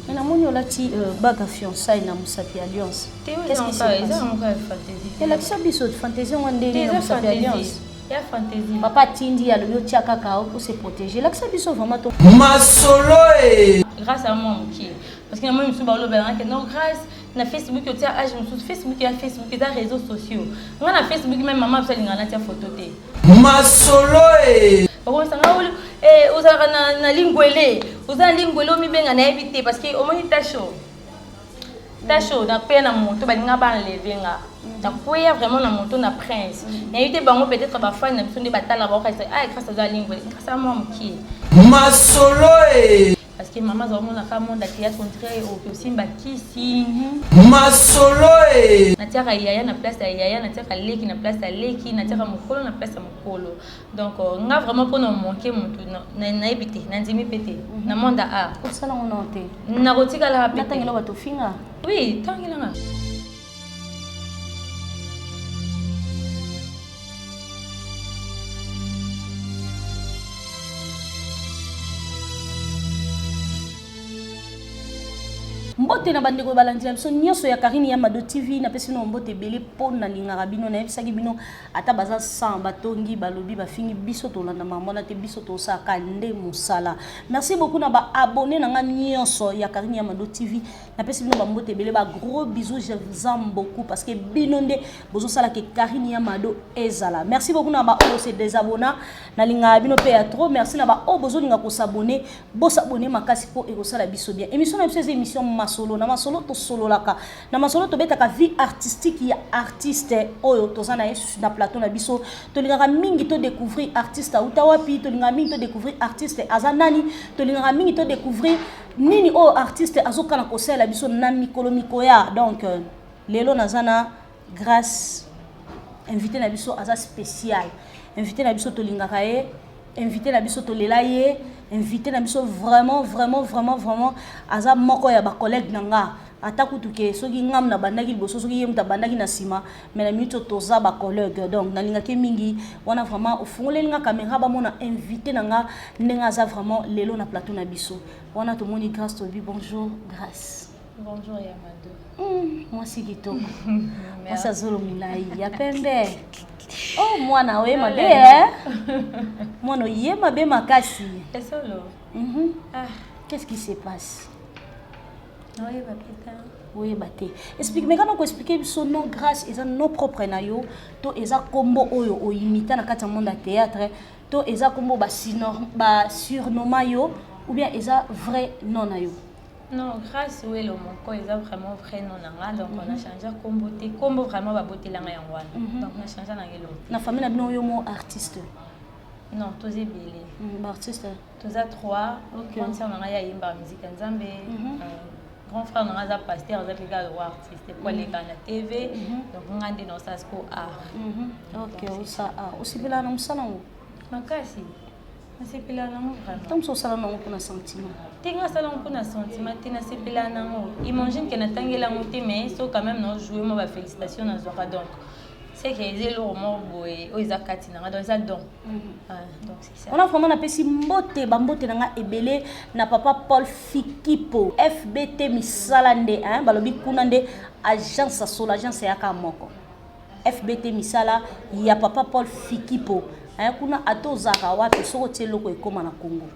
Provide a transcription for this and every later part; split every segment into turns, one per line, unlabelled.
Mais namoni olati bague ya fiançailles na mosapi ya alliance. Qu'est-ce qui se passe? Elakisa biso fantaisie yango ndenge na mosapi ya alliance.
Ya fantaisie.
Papa atindi alobi otia kaka o se protéger. Elakisa biso vraiment to.
Masolo e.
Grâce à moi mokie. Parce que namoni mosusu balobelanga ke non grâce na Facebook otia age mosusu Facebook ya Facebook eza réseaux sociaux. Nga na Facebook même maman biso alingaka natia photo te.
Masolo e.
Okomisanga eh, ozalaka na, na lingwele oza na lingwele omibenga nayebi te parce que omoni tasho tasho nakweya na moto balinga baenleve nga nakweya vraiment na moto na prince nayebi te bango peut-être bafani na biso nde batala baokanisa ah grâce aza lingwele grâce a mwa mokie.
Masolo e.
Parce que maman azala mona ka monde ya théâtre on dirait oke osimba kisi.
Masolo e.
Natiaka yaya na place ya yaya, natiaka leki na place ya leki, natiaka mokolo na place ya mokolo. Donc nga vraiment pona manquer mutu nayebi te, nandimi pe te. Na monde ya art.
Osala ngo nao te.
Nakotikala pe te.
Natangela bato finga.
Oui, tangela nga.
Mbote na bandeko balandi na biso nyonso ya Carine ya Mado TV, napesi bino mbote ebele mpo nalingaka bino, nayebisaki bino ata baza 100 batongi balobi bafingi biso tolanda makambo wana te, biso tosalaka nde mosala. Merci beaucoup na ba abonné na nga nyonso ya Carine ya Mado TV, napesi bino ba mbote ebele, ba gros bisous, je vous aime beaucoup parce que bino nde bozosala ke Carine ya Mado ezala. Merci beaucoup na ba oyo se désabonna, nalingaka bino pe ya trop. Merci na ba oyo bozolinga ko s'abonner, bo s'abonner makasi po ekosala biso bien. Émission na biso eza émission masolo, na masolo tosololaka, na masolo tobetaka vie artistique ya artiste oyo toza na ye na plateau na biso. Tolingaka mingi to découvrir artiste auta wapi, tolingaka mingi to découvrir artiste aza nani, tolingaka mingi to découvrir nini oyo artiste azokana kosalela biso na mikolo mikoya. Donc lelo naza na Grâce, invité na biso aza spécial, invité na biso tolingaka ye, invité na biso tolela ye, invité na biso vraiment vraiment vraiment vraiment aza moko ya ba collègue na nga. Ata kutu ke soki ngam na bandaki liboso, soki ye mutu abandaki na sima, mais na minute oyo toza ba collègue. Donc nalingaki mingi wana vraiment ofungoleli nga caméra bamona invité na nga ndenge aza vraiment lelo na plateau na biso. Wana tomoni Grâce, tobi bonjour Grâce.
Bonjour Yamado.
Mwasi kitoko. Mwasi azolo milai ya pembe. Oh mwana oye mabe eh. Mwana oye mabe makasi.
Esolo. Ah.
Qu'est-ce qui se passe?
Oyeba peta.
Oyeba te. Explique mais kana ko expliquer biso non Grâce eza nom propre na yo to eza kombo oyo oyimita na kati ya monde ya théâtre to eza kombo ba ba surnoma yo ou bien eza vrai nom na yo.
Non, Grâce Welo moko eza vraiment vrai nom na nga, donc on a changé kombo te, kombo vraiment babotelanga yango wana. Donc na changé na ngelo.
Na famille na bino yo mo artiste?
Non, toza ebele.
Ba artiste?
Toza 3. Grande sœur na nga ya yemba musique ya Nzambe. Grand frère na nga aza pasteur, aza mpe kaka artiste po aleka na TV. Donc nga nde naosala siko art.
Ok, osala art. Osepelaka na mosala yango?
Makasi. Nasepelaka nango vraiment.
Ntango mosusu osala nango mpona sentiment?
Te, nga asala yango mpona sentiment te, nasepelaka nango. Imagine ke natangeli yango te, mais so quand même naojoue mwa ba félicitation nazwaka, donc c'est que eza eloko moko boye oyo eza kati na nga, donc eza don. Ah, donc c'est ça.
Wana vraiment napesi mbote, bambote na nga ebele na papa Paul Fikipo FBT misala nde, hein, balobi kuna nde agence ya solo, agence yaka moko. FBT misala ya papa Paul Fikipo, hein, kuna ata ozalaka wapi soki otie eloko ekóma na Congo,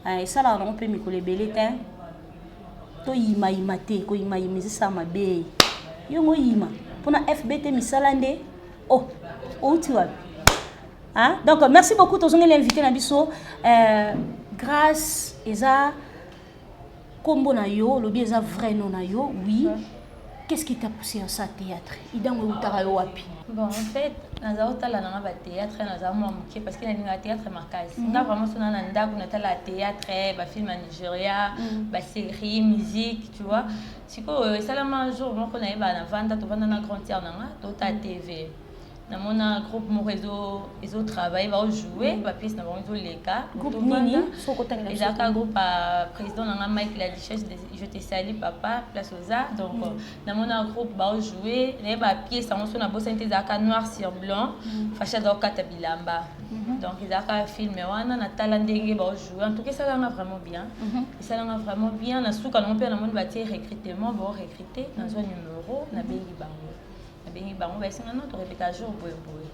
hein, esalaka nango mpe mikolo ebele te, toyimayima te, koyimayima ezosala mabe. Yongo oyima mpona FBT misala nde oh outi wapi, hein? Donc merci beaucoup, tozongeli invité na biso Grâce eza kombo na yo, olobi eza vrai nom na yo? Oui. Qu'est-ce qui t'a poussé à ça théâtre? Idango eutaka yo wapi?
Bon, en fait, naza kotala nanga ba théâtre, naza mwa moke parce que nalingaka théâtre makasi. Nga vraiment so na ndako natala théâtre, ba film ya Nigeria, ba série, musique, tu vois. Sikoyo esalama un jour moko nayeba navanda, tovanda na grande sœur na nga, totala TV. Namona groupe moko ezotravaille, baojoue bapièce na bango, ezoleka.
Groupe nini? Soki otangela biso.
Ezalaka groupe ya président na nga, Mike La Duchesse, je te salue papa, place oza. Donc namona groupe baojoue, nayeba pièce yango so nabosani te, ezalaka Noir sur blanc, Fashi aza kokata bilamba. Donc ezalaka film wana, natala ndenge baojoue. En tout cas esalanga vraiment bien, esalanga vraiment bien. Na suka nango mpe namoni batie recrutement, baorecrute, nazwa numéro, nabengi bango. Nabengi bango, baesinga no torépéta jour boye boye.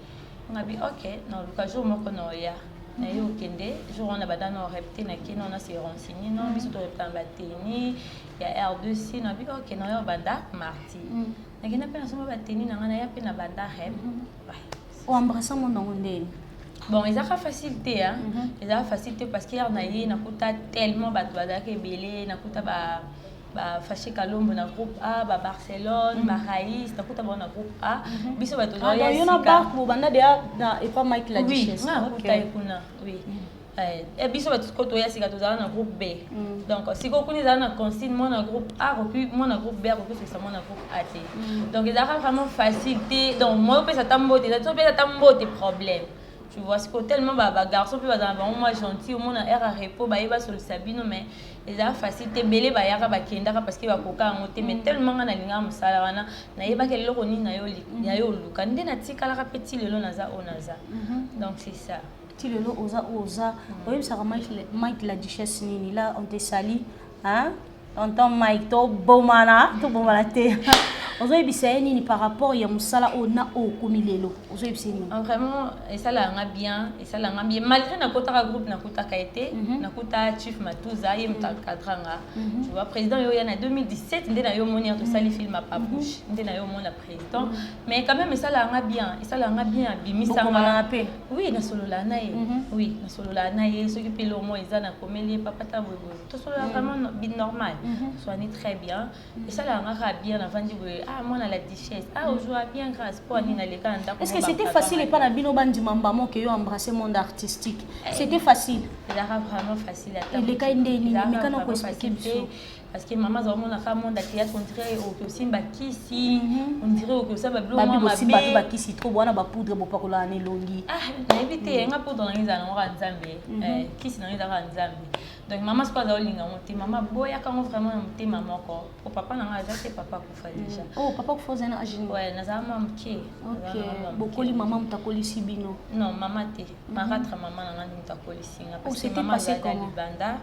Ngabi ok, naluka jour moko na oya na ye, okende jour wana, banda na orépété, nake no na se renseigner, no biso torépéta na bateni ya R2C. Nabi ok, na oyo banda mardi, nakenda mpe nasomba bateni na ngai, naya mpe na banda rep.
Oembrasse mo nango ndeni?
Bon, ezalaka facile te, hein? Ezalaka facile te parce que heure na ye nakuta tellement bato bazalaka ebele. Nakuta ba bafaché Kalombo na groupe A, babarcelone, baraïs, nakuta bango na groupe A. Biso bato
Ah, donc yo na bark bobanda deya na epa Mike La
Oui.
Duchesse?
Nga nakuta ye kuna, oui. Biso bato sikoyo toya sika, tozala na groupe B. Donc sikoyo kuna ezala na consigne: mwana groupe A akoki, mwana groupe B akoki kosukisa mwana groupe A te. Donc ezalaka vraiment facile te. Donc moi opesa ata mbote, eza te, opesa ata mbote, problème, tu vois. Sikoyo tellement bagarçon mpe bazala bango mwa gentil, omona heure ya repos baye basolisa bino, mais ezala facile te. Ebele bayaka, bakendaka parce que bakoka yango te. Mais tellement nga nalingaka mosala wana, nayebaki eloko nini na yo oluka nde natikalaka mpe ti lelo naza oyo naza. Donc c'est ça.
Ti lelo oza oyo oza. Oyebisaka Mike La Duchesse nini? Là on te salue, hein, tonton Mike, tobomana tobomana te. Ozoyebisa ye nini par rapport ya mosala oyo na oyo okomi lelo? Ozoyebisa ye nini?
Ah, vraiment esalaka nga bien, esalaka nga bien. Malgré nakotaka groupe, nakutaka ye te. Nakuta Chief Matuza, ye moto acadra nga, tu vois. Président yo oya na 2017 nde na yo omoni ya tosali film ya Papouche, nde na yo omona président. Mais quand même esalaka nga bien, esalaka nga bien, abimisanga.
Bokomanaka mpe?
Oui, nasolola na ye. Oui, nasolola na ye. Soki mpe eloko moko eza, nakomeli ye: papa, ta boye boye. Tosolola vraiment normal, soani très bien. Esalaka nga kaka bien. Navandi boye: ah, mwana La Duchesse, ah, ozwa bien grâce mpo ani naleka na ndako.
Est-ce que c'était facile epa na bino bandima mbamo ke yo embrasser monde artistique? C'était facile?
Ezalaka vraiment facile ata.
Elekai nde nini?
Ezalaka
Mekana
vraiment
koexpliquer
facile
biso.
te, parce que mama azaomonaka monde ya théâtre, on dirait okoki osimba kisi, on dirait okoki osala babiloko
Babi
mwa
bosimba mpe
mabe.
Bakisi trop wana, bapoudre bopakolaka na elongi.
Ah, nayebi te. Nga poudre nanga ezala nango kaka Nzambe. Kisi nanga ezalaka Nzambe. Donc mama sikoyo aza olinga yango te. Mama aboyaka yango vraiment na motema moko, po papa nanga aza te, papa akufa déjà.
Oh, papa kufa ozali na age nini?
Ouais, nazala mwa moke.
Ok, bokoli, mama moto akolisi bino?
Non, mama te, marâtre mama nanga nde moto akolisi nga.
Oh,
Parce que
c'était
mama
passé
azalaka
comment?
libanda.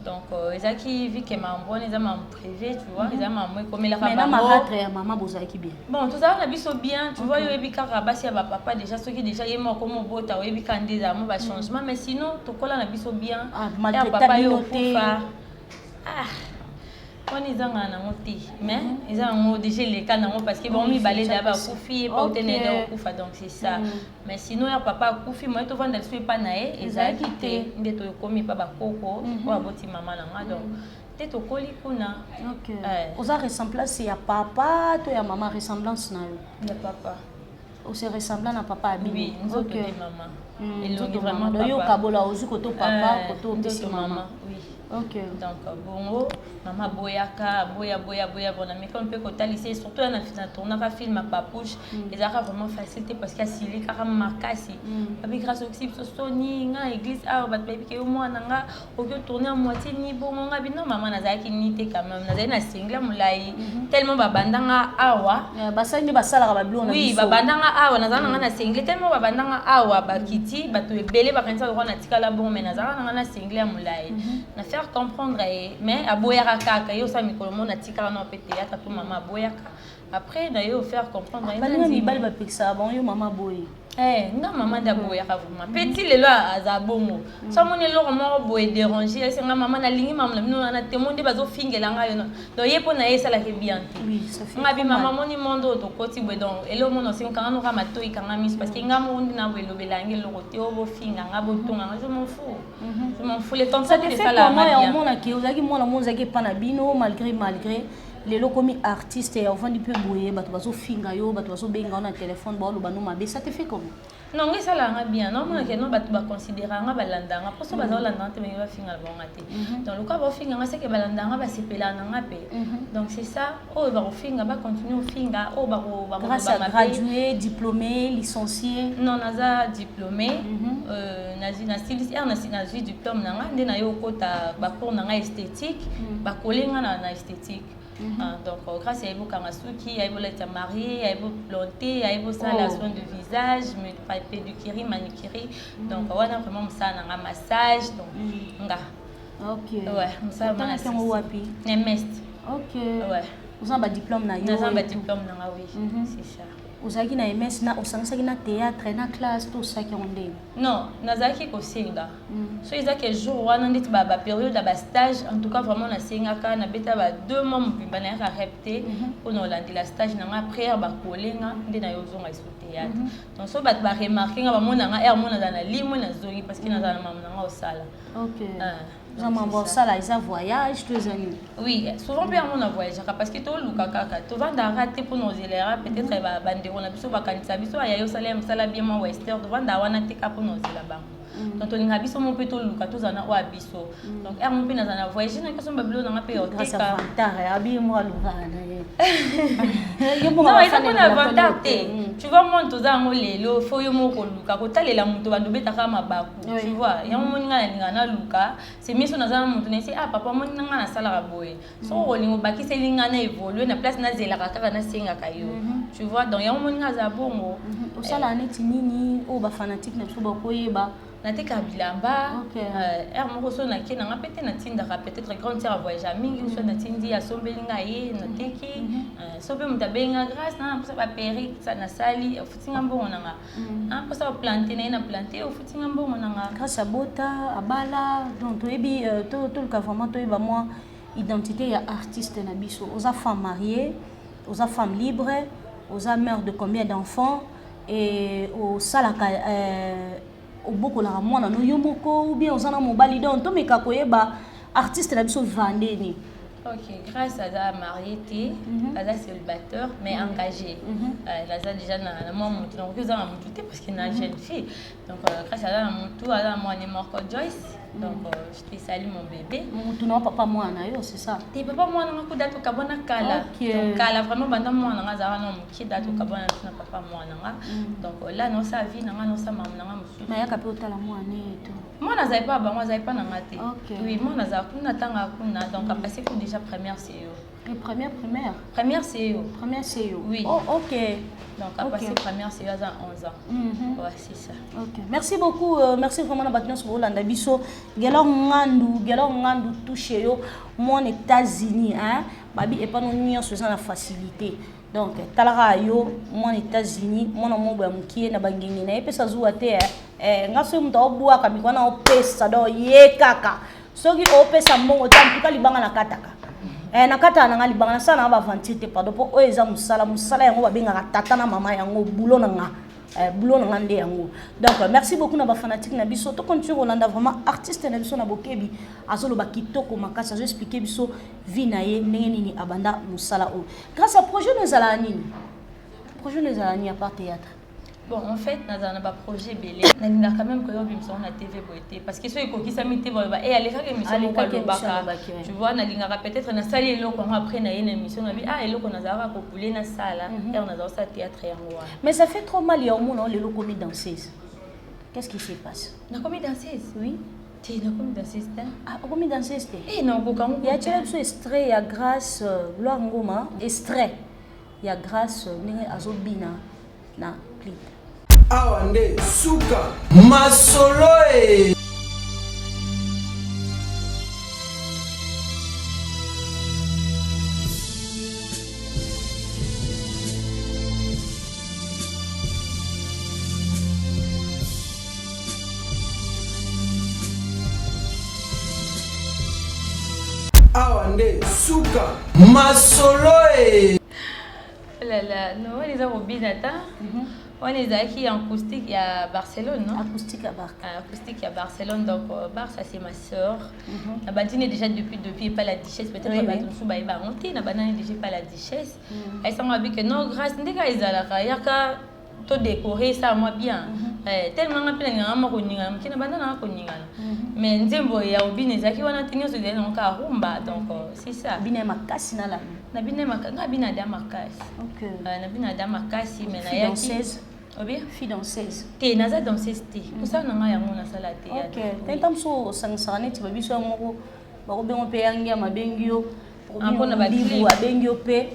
Donc ezalaki vu que mambo wana eza mambo privé, tu vois, eza mambo ekomelaka
Mais na
bango.
Marâtre ya mama bozalaki bien?
Bon, tozala na biso bien, tu vois. Yo oyebi kaka basi ya bapapa déjà, soki déjà ye moko mobota, oyebi kaka nde ezala mo bachangement. Mais sinon tokola na biso bien.
Ah,
Ya
maltraita
papa ye
bino te?
okufa, ah, wana ezangaka nango te, mais eza yango déjà eleka nango, parce que bango mibale deya bakufi, ye pa te na ye okufa. Donc c'est ça. Mais sinon ya papa akufi, moye tovanda liso epa na ye ezalaki te, nde tokomi epa bakoko oyo aboti mama na nga. Donc te tokoli kuna.
Ok.
Eh.
Oza ressemblance ya papa to ya mama, ressemblance na yo?
Ya papa.
Ose ressemblant na papa abino?
Oui, nzoto te, mama. Elongi
Nzoto
vraiment
mama. Donc yo
papa.
okabola, ozwi koto papa, koto opesi
nzoto
mama.
Oui.
Ok.
Donc bongo mama aboyaka, aboya, aboya, aboya. Bon, nameka mpe kotalisa ye, surtout ya na tournaka film ya Papouche. Ezalaka vraiment facile te parce que asili kaka makasi. Babi grâce okisi biso soni nga na église awa, bato bayebi ke yo mwana nga oki otourne ya moitié ni bongo. Nga bino mama, nazalaki ni te quand même, nazali na singlet molai tellement babandanga awa.
Basali nde basalaka babiloko na
Oui.
biso.
Babandanga awa, nazala nanga na singlet tellement babandanga awa, bakiti bato ebele bakanisa lokola natikala bongo, mais nazalaka nanga na singlet ya molai. Na faire comprendre ye, mais aboyaka kaka. Ye osala mikolo mo natikala na mpe théâtre to mama aboyaka. Après na ye ofaire comprendre ye.
Baninga
nandimi.
Mibali bapekisaka bango, yo mama boye.
Eh, nga mama nde aboyaka vraiment. Mpe ti lelo aza bongo. So amoni eloko moko boye déranger, ese nga mama nalingi mama na bino wana te, mo nde bazofingela ngai yo. Donc ye mpo na ye esalaki bien te.
Oui, ça fait
Nga bi
trop
mama
mal.
moni monde oyo tokoti boye, donc eloko mona osengi kanga noka matoi, kanga miso, parce que nga moko nde na boye elobelangi eloko te oyo bofinga nga, botonga nga, je m'en fous, je m'en fous. Le temps
Ça te fait
esalaka
comment ya
bien.
Omonaki ozalaki mwana mo, ozalaki epa na bino, malgré lelo komi artiste ya ovandi mpe boye, bato bazofinga yo, bato bazobenga yo na telefone, baoloba no mabe, ça te fait comment?
Non, nga esalaka nga bien. Naomona ke no bato baconsidéra nga, balanda nga, mposo baza kolanda nga te, bangi bafinga na bango nga te. Donc lokola baofinga nga, seke balanda nga, basepelaka na nga mpe. Donc c'est ça, oyo bakofinga, bacontinue ofinga, oyo
Grâce à gradué, diplômé, licencié?
Non, naza diplômé. Nazwi, nasilisi r, nazwi diplôme na nga nde naye okota bacours na nga esthétique, bakole nga na esthétique. Ah, donc grâce ayebi okanga suki, ayebi olatisa marié, ayebi oplante, ayebi osala soin de visage, pédicure, manucure. Donc wana vraiment mosala na nga, massage, donc nga. Ouais, mosala.
Otangaki yango wapi?
Na mest. Ouais.
Oza na badiplôme na yo?
Naza na badiplôme na nga, oui, c'est ça.
Ozalaki na ms na osangisaki na théâtre na classe to osalaki yango ndenge?
Non, nazalaki kosenga. So ezaki jour wana ndeti bapériode ya bastage, en tout cas vraiment nasengaka, nabeta ba 2 mois mobimba, nayaka rep te mpona kolandela stage na nga. Prière, bakolenga nde naye ozonga esu théâtre. Donc so bato baremarke nga, bamona nga aire mo nazala na limwe, nazongi parce que nazala na mama na nga osala.
Oza mambo osala, eza voyage to eza nini?
Oui, souvent mpe yango na voyageaka parce que toluka kaka, tovandaka te mpona ozelera. Peut-être bandeko na biso bakanisa biso aya osala ya mosala bien mwa western, tovanda wana te kaka mpona ozela bango. Donc tolinga biso mo mpe toluka, tozala na oyo ya biso. Donc heure mo mpe nazala na voyage, na kasomba biloko nanga mpe oteka.
Abi mo alukaka na ye.
Non, eza mpona vantard te. Tu vois, moi toza yango lelo, fo yo moko koluka, kotalela moto bando obetaka mabaku, tu vois. Yango moni ngai nalinga naluka, c'est mieux so naza na moto nayesi: "Ah papa, moni na ngai nasalaka boye, soki okolinga obakiseli ngai na évolue na place nazelaka kaka nasengaka yo", tu vois. Donc yango moni ngai aza bongo.
Osalaka neti nini oyo bafanatike na biso bakoyeba?
Natekaka bilamba. Heure moko so nake nanga mpe te, natindaka. Peut-être grande sœur avoyage mingi, so natindi, asombeli ngai ye, nateki. So mpe moto abengi nga: "Grâce, na mposa baperruque", nasali, ofutinga mbongo nanga. Na mposa baplante na ye, na plante, ofutinga mbongo nanga.
Grâce abota, abala, donc toyebi, toluka vraiment toyeba mwa identité ya artiste na biso. Oza femme mariée, oza femme libre, oza mère de combien d'enfants? Et osalaka, obokolaka mwana no yo moko ou bien oza na mobali? Donc tomeka koyeba artiste na biso vandeni.
Ok, Grâce aza marié te, aza célibataire mais engagé. Aza déjà na mwa motu, nakoki oza na motu te parce que na jeune fille. Donc Grâce aza na motu, aza na mwana moko, Joyce. Donc je te salue, mon bébé.
Motu na papa mwana yo, c'est ça?
Te, papa mwana nga kuda tokabwana kala. Donc kala vraiment, banda mwana nga azalaka na mokie, da tokabwana biso na papa mwana nga. Donc là naosala vie na nga, naosala mama na nga mosusu.
Mayaka mpe otala mwana eto?
Mwana azali pa bango, azali pa na nga te. Oui, mwana azala kuna, atangaka kuna, donc apase ku déjà première CO.
Et première primaire?
Première CO.
Première CO.
Oui.
Oh, ok.
Donc apase première CO, aza 11 ans. Ouais, c'est ça.
Ok, merci beaucoup, merci vraiment na bato nyonso bolanda biso. Gelor Ngandu, Gelor Ngandu, touche yo mwana États-Unis, hein, babi epano nyonso eza na facilité. Donc talaka yo mwana États-Unis, mwana moko ya mokie na bangenge na ye, pesa zuwa te. Nga soki moto aobwaka miko wana opesa, donc ye kaka soki opesa mbongo te, antuka libanga na kataka, nakataka na nga libanga, nasala na nga baventure te, pardon, mpo oyo eza mosala. Mosala yango babengaka tata na mama, yango bulo na nga, boulot na nga nde yango. Donc merci beaucoup na bafanatique na biso. Tocontinue kolanda vraiment artiste na biso na bokebi. Azoloba kitoko makasi, azoexplike biso vie na ye, ndenge nini abanda mosala oyo. Grâce à projet no ezalaka nini? Projet no ezalaka nini à part théâtre?
Bon, en fait nazala na baprojet ebele. Nalingaka même koya obimisa ngo na TV boye te, parce que soki ekokisami te, baloba e alekaka émission moko alobaka, tu vois. Nalingaka peut-être nasali eloko yango, après naye na émission, nabi: "Ah, eloko nazalaka kopule nasala heure nazala kosala théâtre", yango wana.
Mais ça fait trop mal ya omona lelo komi danseuse. Qu'est-ce qui se passe?
Nakomi danseuse?
Oui.
Te, nakomi danseuse te.
Ah, okomi danseuse te?
E, nakoka ngo.
Ya tiela biso extrait ya Grâce, Gloire Ngoma, extrait ya Grâce ndenge azobina na clip.
Awa nde suka masolo e. Awa nde suka masolo e.
Lala no, wana eza kobina ta, wana ezalaki acoustique ya Barcelone, non?
Acoustique ya Barça.
Acoustique ya Barcelone. Donc Barça, c'est ma sœur. Nabandini déjà depuis epa la Duchesse. Peut-être bato mosusu bayeba yango te. Nabandani déjà epa la Duchesse. Ayesango abi ke non, Grâce, ndenge ezalaka, yaka todécorer ça mwa bien. Tellement nga mpe nalingaka ma koningana moke, na banda nanga koningana, mais nzembo ya obina ezalaki wana te, nyonso ezali nango kaka rumba. Donc c'est ça.
Bina ya makasi na lalu.
Na bina, nga bina da makasi. Na bina da makasi, mais nayaki obi
Fille danseuse?
Te, naza danseuse te. Kosala na ngai yango nasala te.
Ok, te, ntango mosusu osangisaka neti babiso ya moko bakobengo mpe yangi ya mabengi yo.
Mpona
Bibu abengi yo mpe,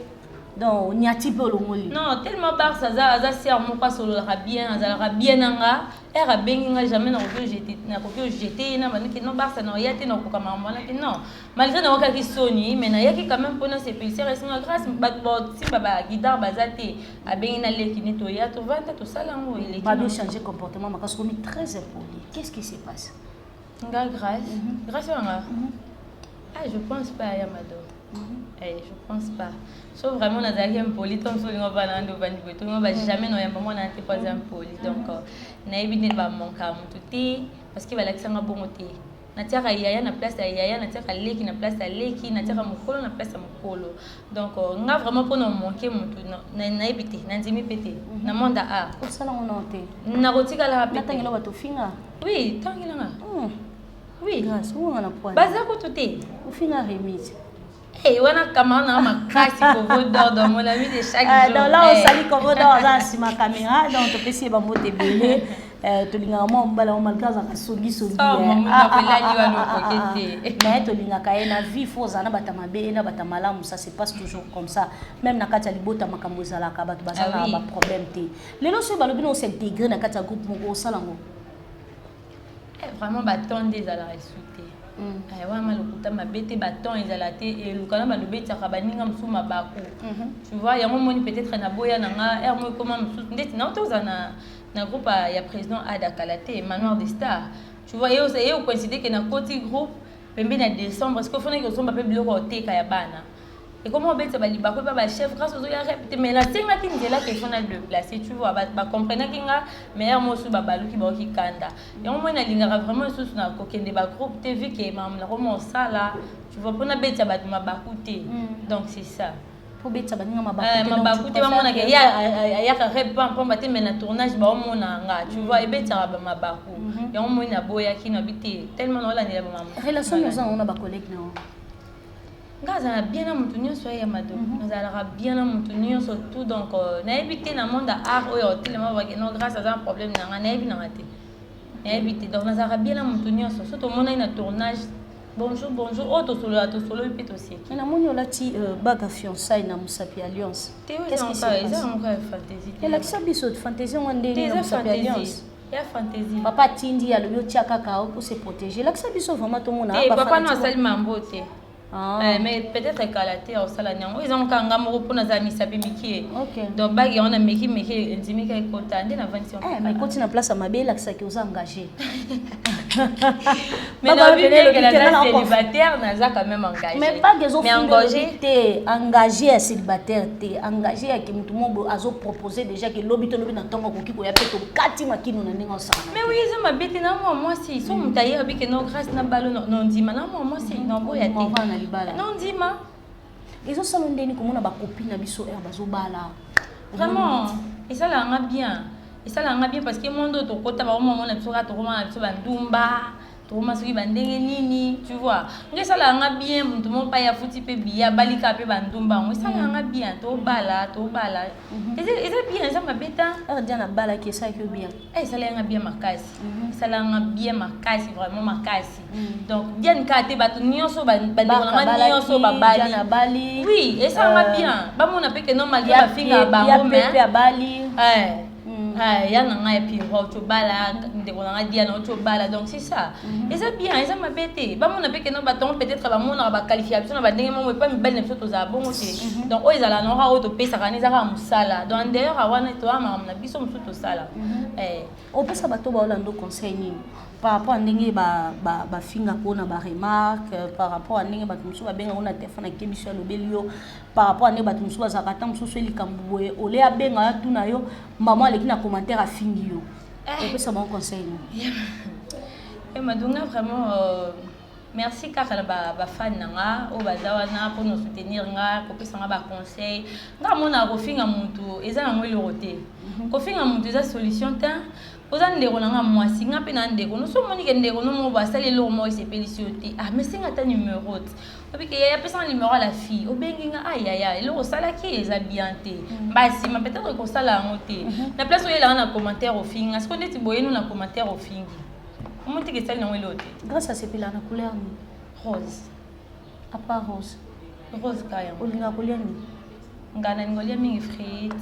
donc oniati mpe olongoli.
Non, tellement Bars aza sœur moko asololaka bien, azalaka bien na nga. Ere abengi nga, jamais nakoki ojeter ye na bandiki. Non, Bars na oya te, nakokoka makambo wana te. Non, malgré naokaki soni, mais nayaki quand même mpona sepelisi. Esinga Grâce, bato baosimba baguitare baza te, abengi na leki nde toya, tovanda, tosala yango, eleki.
Bado changer comportement makasi, komi très impoli. Qu'est-ce qui se passe?
Nga Grâce, Grâce wanga, ah, je pense pas ya Mado. Eh, je pense pas. So vraiment nazalaki impoli to mosu olingo bana nde ovandi boye, tolingo ba jamais noyamba mwana te po aza impoli. Donc nayebi nde bamonkaka motu te, parce que balakisanga bongo te. Natiaka yaya na place ya yaya, natiaka leki na place ya leki, natiaka mokolo na place ya mokolo. Donc nga vraiment, mpona omanke motu, nayebi te, nandimi mpe te na monde ya art.
Osalango nao te.
Nakotikalaka mpe.
Natangela bato ofinga?
Oui, tangelanga, oui.
Grâce, owanga na poil.
Baza kutu te.
Ofinga Remise.
Hey, wana camarade na makasi, Kovo d'or, dans mon ami de chaque jour.
Donc là, on salue Kovo d'or, aza na nsima caméra. Donc topesi ye bambote ebele. Tolingaka mwa mobala ngo malgré azalaka songisongi, mais tolingaka ye. Na vie, faut ozala na bato mabe na bato malamu, ça se passe toujours comme ça. Même na kati ya libota, makambo ezalaka, bato baza na baproblème te. Lelo soki balobi na os'intégrer na kati ya groupe moko, osala ngo?
Vraiment, baton nde ezalaka esu te wana, lokuta mabe te. Baton ezala te, eluka na bando obetiaka baninga mosusu mabaku, tu vois. Yango omoni, peut-être naboya na nga aire moko ekoma mosusu ndeti nao toza na groupe ya président Ada kala te, Manoir de Star, tu vois. Ye ocoïncide ke nakoti groupe pembeni ya décembre, parce que ofonaki ozomba mpe biloko oteka ya bana, ekoma obetisa balibako epa bachef. Grâce ozoya rep te, mais nasengaki nzela ke fona déplacer, tu vois. Bacomprenaki nga, mais heure mosusu babaluki, baoki kanda. Yango moi nalingaka vraiment lisusu na kokende bagroupe te, vu ke makambo nakoma osala, tu vois, mpona betisa bato mabaku te. Donc c'est ça.
Po betisa baninga
mabaku te, bamonaka ye ayaka rep pamba te, mais na tournage baomona nga, tu vois, ebetisaka bamabaku. Yango moi naboyaki, nabi te, tellement naolandela bamamu.
Relation oza nango na bacollègue na yo?
Nga azala bien na motu nyonso ya Mado, nazalaka bien na motu nyonso tout. Donc nayebi te na monde ya art oyo otelema bake non, Grâce aza na problème na nga, nayebi nanga te, nayebi te. Donc nazalaka bien na motu nyonso. So tomonaki na tournage, bonjour bonjour, oyo tosolola, tosololi mpe toseki.
Namoni olati bague fiançaille na mosapi alliance.
Te, eza yango kaka fantaisie.
Elakisa biso fantaisie yango ndenge na mosapi alliance.
Ya fantaisie.
Papa atindi, alobi otia kaka po se protéger. Elakisa biso vraiment, tomona.
Te, papa no asali mambo te. Mais peut-être kala te osala yango. Eza kaka nga moko mpona azala misapi mikie, donc bague yango na meki meki, endimika ekota nde navandisi.
Mais ekoti na place ya mabe, elakisaki oza engagé.
Mais naza célibataire, naza quand même engagé.
Mais bague ezofunda te engagé ya célibataire te, engagé yake motu moko azopropose déjà ke lobi to lobi na ntongo akoki koya mpe tokati makino na ndenge osala.
Mais oui, eza mabe te na mwa mwasi. So moto ayebi ke no, Grâce na balo, nondima na mwa mwasi, naboya te.
Na libala.
Nondima.
Ezosala ndeni komona bacopine na biso ere bazobala?
Vraiment, esalaka bien, esalaka bien, parce que monde oyo tokota, baomamona biso kaka, tokoma na biso bandumba, tokoma soki bandenge nini, tu vois. Nga esalaka nga bien, moto moko mpa ya futi mpe biya balika mpe bandumba yango, esalaka nga bien. Tobala, tobala, eza bien, eza mabe ta.
Ere dia nabalaki, esalaki yo bien?
Esalaka nga bien makasi, esalaka nga bien makasi, vraiment makasi. Donc Diane kaka te, bato nyonso, bandeko na nga nyonso babali, oui, esalaka nga bien. Bamona mpe ke non, malgré bafingaka bango,
mais abali.
Ya na ngai Pierrot auti obala, ndeko na ngai Diana auti obala. Donc c'est ça, eza bien, eza mabe te. Bamona mpe keno bato yango, peut-être bamonaka, baqualifia biso na bandenge moko epa mibali na biso, tozala bongo te. Donc oyo ezala na oyo topesaka wana, eza kaka mosala. Donc en dehors wana, toya makambo na biso mosusu tosala.
Opesa bato baolanda conseil nini par rapport à ndenge bafingaka na baremarque, par rapport à ndenge bato mosusu babengaka na telefone, akebi biso, alobeli yo, par rapport à ndenge bato mosusu bazalaka, ata mosusu elikambo boye, ole abenga yo, atuna yo, mama aleki na commentaire, afingi yo, opesa bango conseil nini?
Madunga, vraiment merci kaka na bafan na nga oyo baza wana mpona soutenir nga, kopesa nga baconseil. Nga monaka kofinga motu eza nango eloko te. Kofinga motu eza solution te. Oza ndeko na nga mwasi, nga mpe na ndeko no. So omoni ke ndeko no moko basali eloko moko esepelisi yo te, ah, mais senga ata numero te. Obike yaya, apesanga numero ya la fille, obengi nga: "Ah yaya, eloko osalaki eza bien te." Mbasima peut-être ekosala yango te. Na place oyelanga na commentaire ofinga, siko ndeti boyeno na commentaire ofingi, omoni teke esali nango eloko te.
Grâce asepelaka na couleur nini?
Rose.
À part rose?
Rose ka yango.
Olingaka kolia nini?
Nga nalinga kolia mingi frite,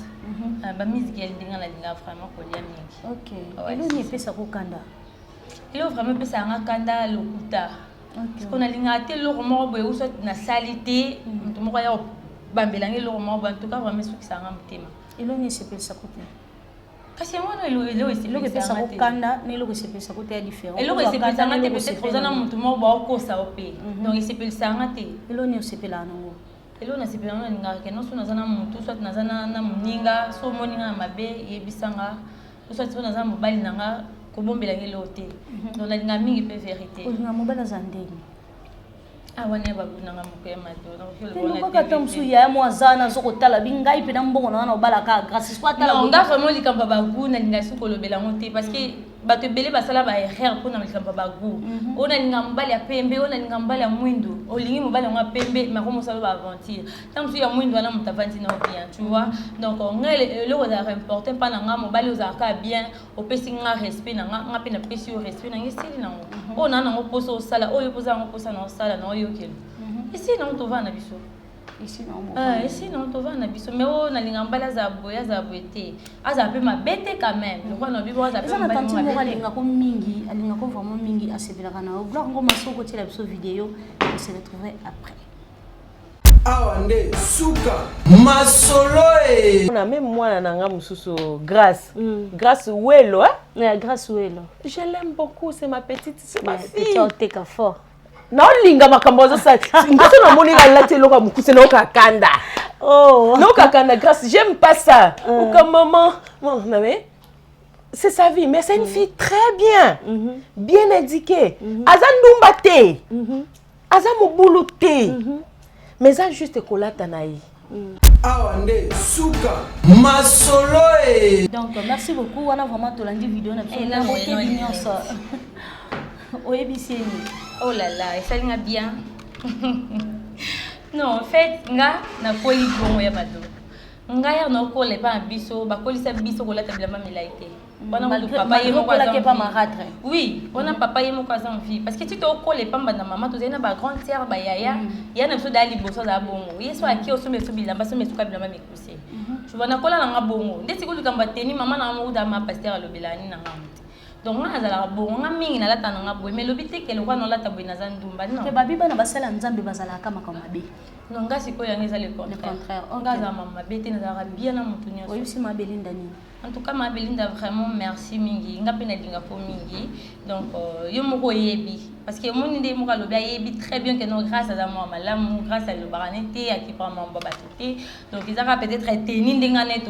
bamiziki ndenge nalinga vraiment kolia mingi.
Ok. Eloni epesaka okanda?
Eloko vraiment epesaka nga kanda, lokuta. Parce que nalingaka te eloko moko boye uso nasali te, moto moko aya kobambelanga eloko moko boye. En tout cas, vraiment esukisaka nga motema.
Eloni esepelisaka te?
Kasi yango wana, eloko
eloko
esepelisaka
epesaka
te.
Okanda na eloko esepelisaka te ya différent.
Eloko esepelisaka te, peut-être oza na motu moko baokosa yo mpe, donc esepelisaka nga te.
Eloni osepelaka nango?
Eloko nasepelaka, nalingaka ke nyonso naza na motu, soit naza na moninga, so omoninga na mabe, yebisanga, soit so naza na mobali na nga, kobombelanga eloko te. Donc nalingaka mingi mpe vérité.
Olinga mobali aza ndenge?
Ah, wana ya babunanga moko ya mado.
Lobaka ata mosusu yaya mo aza wana, aza kotala bi ngai mpe na mbongo na nga na obalaka Grâce siko atala.
Non, nga vraiment likambo ya bagoût, nalinga soki kolobela yango te, parce que bato ebele basala baerreur mpona likambo ya bagoût. Oyo nalinga mobali ya pembe, oyo nalinga mobali ya mwindu. Olingi mobali yango ya pembe, mais akomosala baaventure, ntango mosusu ya mwindu wana moto avandi nao bien, tu vois. Donc ngai, eloko ezalaka important mpa na nga, mobali ozalaka bien, opesi nga respect na nga, nga mpe napesi yo respect na nga, esili nango. Oyo naa nango mposa osala, oyo mpoza yango mposa na osala na oyokela, esili nango, tovanda na biso. Esili nango, tovanda na biso. Mais oyo nalinga mobali azala boye, azala boye te, azala mpe mabe te quand même, lokola na bibo azala.
Eza na tantine moko alingako mingi, alingako vraiment mingi, asepelaka na yo. Gloire Ngoma, soki okotiela biso video, on se retrouve après.
Awa nde suka masolo e.
Na même mwana na nga mosusu, Grâce, Grâce Welo, hein?
Yeah, Grâce Welo.
Je l'aime beaucoup, c'est ma petite, c'est ma fille.
Oteka fort.
Naolinga makambo azosala ngoso. Namoni alati eloko ya mokuse, naoka kanda.
Oh.
Naoka kanda. Grâce, j'aime pas ça. Oka maman, bon, non, mais c'est sa vie, mais c'est une fille très bien, bien éduquée. Aza ndumba te, aza mobulu te, mais eza juste kolata na ye.
Awa nde suka masolo e.
Donc merci beaucoup. Wana vraiment tolandi video na biso
Eh,
na
na
bokebi
boye,
nyonso oyebisi ye nini?
Oh là là, esalinga bien. Non, en fait, nga nakoli bongo ya bato. Ngai ya nakola epa na biso, bakolisa biso kolata bilamba milai te. Wana kutu papa ye moko aza
okolaki epa
en vie.
Marâtre.
Oui, wana papa ye moko aza en vie. Parce que ti tokola epa mbanda mama, tozali na bagrande sœur, bayaya. Ya na biso daya liboso azala bongo. Ye so aki osomba biso bilamba, somba esuka bilamba mikuse. Tu vois, nakola nanga bongo. Ndeti koluka bateni, mama na nga moko dama pasteur alobela nini na nga te. Donc nga nazalaka bongo, nga mingi nalata nanga boye, mais elobi te ke lokwa nalata boye naza ndumba, non.
Te, babi bana basala Nzambe bazalaka makambo mabe.
Non, nga sikoyo yango eza le contraire.
Contraire, ok.
Nga azala mama mabe te, nazalaka bien na motu nyonso.
Oyebisi Mabelinda nini?
En tout cas, ma Belinda, vraiment merci mingi. Nga pe nalinga po mingi. Donc yo moko oyebi, parce que omoni nde moko alobi, ayebi très bien que non, Grâce aza mwa malamu, Grâce alobaka ne te, akipaka mambo ya bato te. Donc ezaka peut-être teni ndenge ane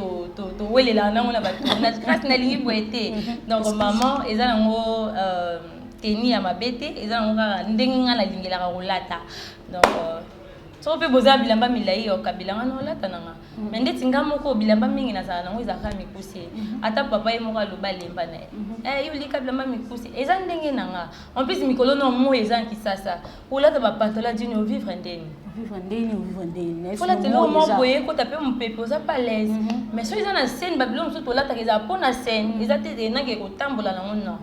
towelelaka nango na batournage, Grâce nalingi boye te. Donc maman, eza nango teni ya mabe te, eza nango kaka ndenge nga nalingelaka kolata. Donc soko mpe boza bilamba milai, okabila nga na olata nanga. Mais ndeti nga moko, bilamba mingi nazala nango ezalaka mikuse. Ata papa ye moko aloba, alemba na ye: "Eh, yo olika bilamba mikuse." Eza ndenge na nga. En plus, mikolo na moi eza na Kisasa, olata bapantalon ya jean, ovivre ndeni?
Vivre ndeni, ovivre ndeni?
Olata eloko moko boye, ekota mpe mopepe, oza pas l'aise. Mais soki eza na scène, babilo mosusu tolataka ezala mpo na scène, eza te enake kotambola nango, non.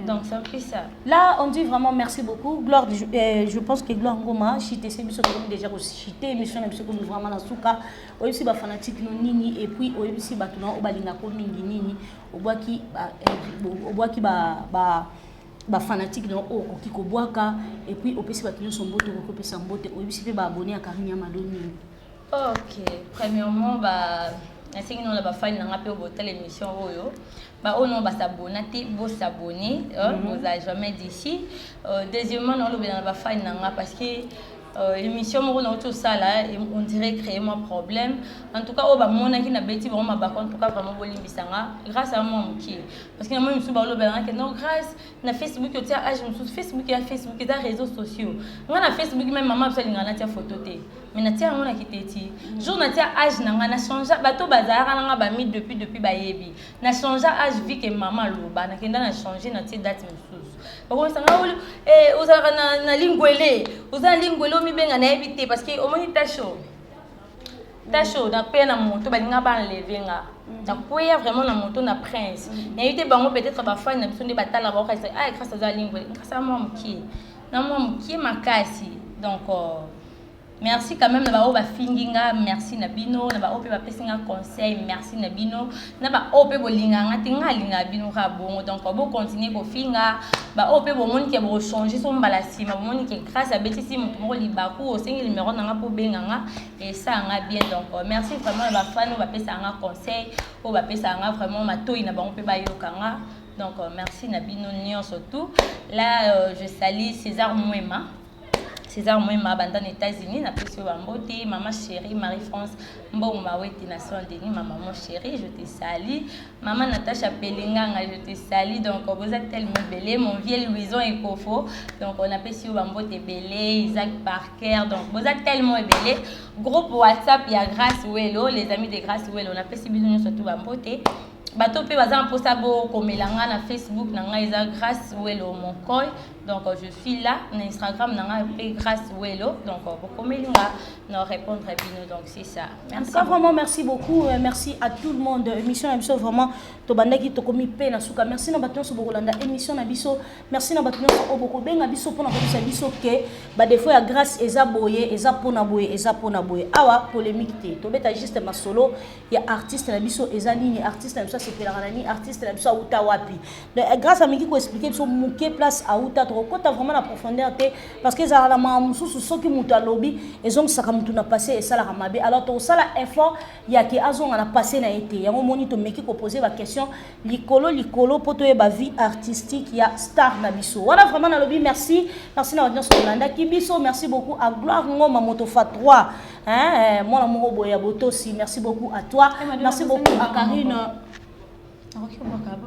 Donc c'est un peu ça.
Là, on dit vraiment merci beaucoup. Gloire, je pense que Gloire Ngoma, chité, c'est biso comme déjà chité, émission na biso comme vraiment na suka. Oyebisi ba fanatique no nini et puis oyebisi bato na obalinga ko mingi nini? Obwaki ba fanatique na oyo okoki kobwaka, et puis opesi bato nyonso mbote okoki opesa mbote. Oyebisi mpe baabonné ya Karine Yamado nini?
Ok, premièrement, ba nasengi nano na bafani na nga mpe botala émission oyo, baoyo nano basabona te, bosabone, boza jamais déçus. Deuxièmement, naolobela na bafani na nga parce que Émission moko nauti osala, on dirait créer moi problème. En tout cas, oyo bamonaki na beti bango mabako, en tout cas vraiment bolimbisanga. Grâce à moi mokie, parce que namoni mosusu balobelanga ke non, Grâce, na Facebook otia age mosusu. Facebook ya Facebook eza réseaux sociaux. Nga na Facebook même, mama biso alingaka natia photo te, mais natia yango na kiteti. Jour natia age na nga, na change. Bato bazalaka nanga bami depuis bayebi na change âge vu que mama aloba. Nakenda na change, natie date mosusu. Bakomisanga ozalaka na lingwele, oza na lingwele, omibenga nayebi te, parce que omoni tasho tasho nakweya na moto, balinga baenlever nga. Nakweya vraiment na moto na Prince. Nayebi te, bango peut-être bafani na biso nde batala, baokanisa: "Ah, Grâce aza lingwele." Grâce a mwa mokie na mwa mokie makasi. Donc merci quand même na baoyo bafingi nga, merci na bino. Na baoyo mpe bapesi nga conseil, merci na bino. Na baoyo mpe bolingaka nga te, nga alingaka bino kaka bongo. Donc bocontinue kofinga. Baoyo mpe bomoni ke bochange so mbala nsima, bomoni ke Grâce abetisi moto moko libaku, osengi numéro na nga mpo obenga nga, esala nga bien. Donc merci vraiment na bafani oyo bapesaka nga conseil, oyo bapesaka nga vraiment matoi na bango mpe bayoka nga. Donc merci na bino nyonso tout. Là, je salue César Mwema, César Mwema banda na États-Unis, napesi yo bambote. Mama chérie Marie-France Mbongo Mawete na Saint-Denis, ma maman chérie, je te salue. Mama Natacha Pelenganga, je te salue. Donc boza tellement ebele. Mon vieux Louison Ekofo, donc on apesi yo bambote ebele. Isaac Parker, donc boza tellement ebele. Groupe WhatsApp ya Grâce Welo, les amis de Grâce Welo, napesi bino nyonso tu bambote. Bato mpe baza na mposa bokomela nga na Facebook na ngai, eza Grâce Welo Monkoy. Donc je suis là na Instagram na ngai mpe, Grâce Welo. Donc bokomeli nga na répondre bino. Donc c'est ça.
Merci. En tout cas vraiment merci beaucoup, merci à tout le monde. Émission na biso vraiment, tobandaki, tokomi mpe na suka. Merci na bato nyonso bokolanda émission na biso. Merci na bato nyonso oyo bokobenga biso mpona koyebisa biso ke badéfauts ya Grâce eza boye, eza mpona boye, eza mpona boye. Awa polémique te, tobeta juste masolo ya artiste na biso. Eza nini? Artiste na biso asepelaka na nini? Artiste na biso auta wapi? Donc Grâce ameki koexpliquer biso moke place auta. Tokokɔta vraiment na profondeur te, parce que ezalaka na makambo mosusu, soki moto alobi, ezongisaka motu na passé, esalaka mabe. Alors tokosala effort ya ke azonga na passé na ye te. Yango moni tomeki kopose baquestion likolo likolo mpo toyeba vie artistique ya star na biso wana. Vraiment nalobi merci, merci na bato nyonso bolandaki biso. Merci beaucoup à Gloire Ngoma Motofa 3, hein, mwana moko boye ya botosi. Merci beaucoup à toi. Merci beaucoup à Karine.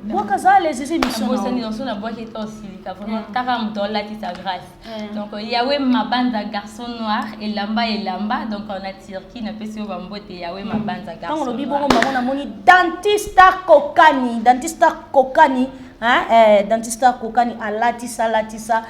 Bwaka za les émissions.
Bosani nyonso nabwaki ete osilika vraiment. Taka moto olatisa Grâce. Donc Yawe Mabanza, garçon noir, elamba elamba, donc na Turquie, napesi yo bambote, Yawe Mabanza.
Ntango olobi bongo, bango namoni dentiste Kokani, dentiste Kokani, hein, dentiste Kokani alatisa alatisa.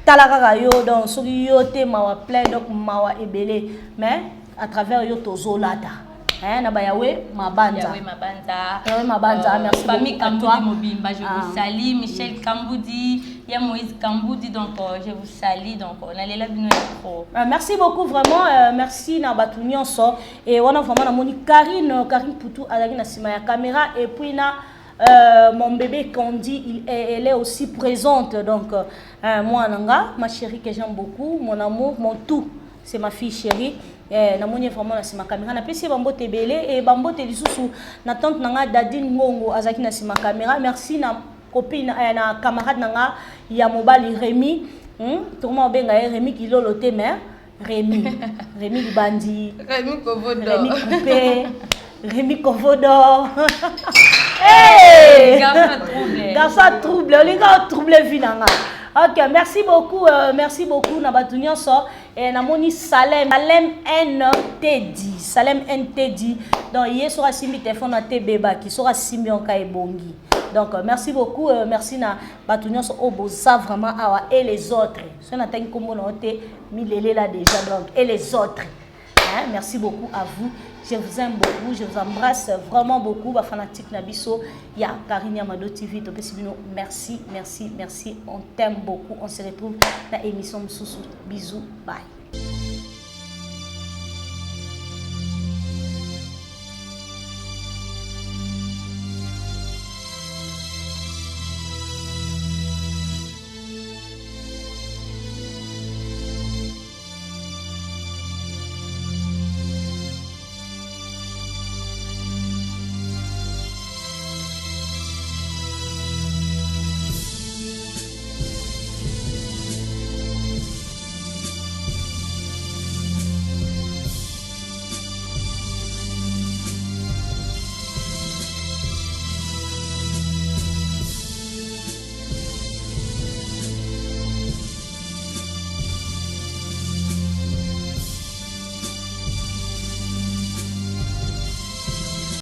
Tala kaka yo. Donc soki yo te, mawa plein, donc mawa ebele. Mais à travers yo tozolata, hein, na bayawe Mabanza.
Yawe Mabanza.
Yawe Mabanza, merci.
Famille Kamboudi mobimba, je vous salue. Michel Kamboudi, ya Moïse Kamboudi, donc je vous salue. Donc nalela bino ya trop.
Merci beaucoup vraiment, merci na bato nyonso. Et wana vraiment namoni Karine, Karine Poutou azalaki na nsima ya caméra, et puis na mon bébé Candy, elle est aussi présente. Donc, moi, Nanga, ma chérie que j'aime beaucoup, mon amour, mon tout, c'est ma fille chérie. Namoni vraiment na nsima caméra. Napesi ye bambote ebele e bambote lisusu na tante na nga Dadine Ngongo, azalaki na nsima caméra. Merci na copine, na camarade na nga ya mobali Rémi, Tokoma obenga ye Rémi Kilolo te, mais Rémi, Rémi Libandi.
Rémi Kovodo.
Rémi Coupé, Rémi Kovodor. Hey!
Garçon trouble.
Garçon trouble, olinga trouble vie na nga. Ok, merci beaucoup, merci beaucoup na bato nyonso. Namoni Salem, Salem NTD, Salem NTD. Donc ye soki asimbi telefone na te, ebebaki. Soki asimbi onka, ebongi. Donc merci beaucoup, merci na bato nyonso oyo boza vraiment awa et les autres. Soki natangi nkombo na yo te, milelela déjà. Donc et les autres. Hein, merci beaucoup à vous. Je vous aime beaucoup, je vous embrasse vraiment beaucoup. Ba fanatique na biso, ya Karine Yamado TV, topesi bino. Merci, merci, merci. On t'aime beaucoup. On se retrouve dans l'émission mosusu. Bisous, bye.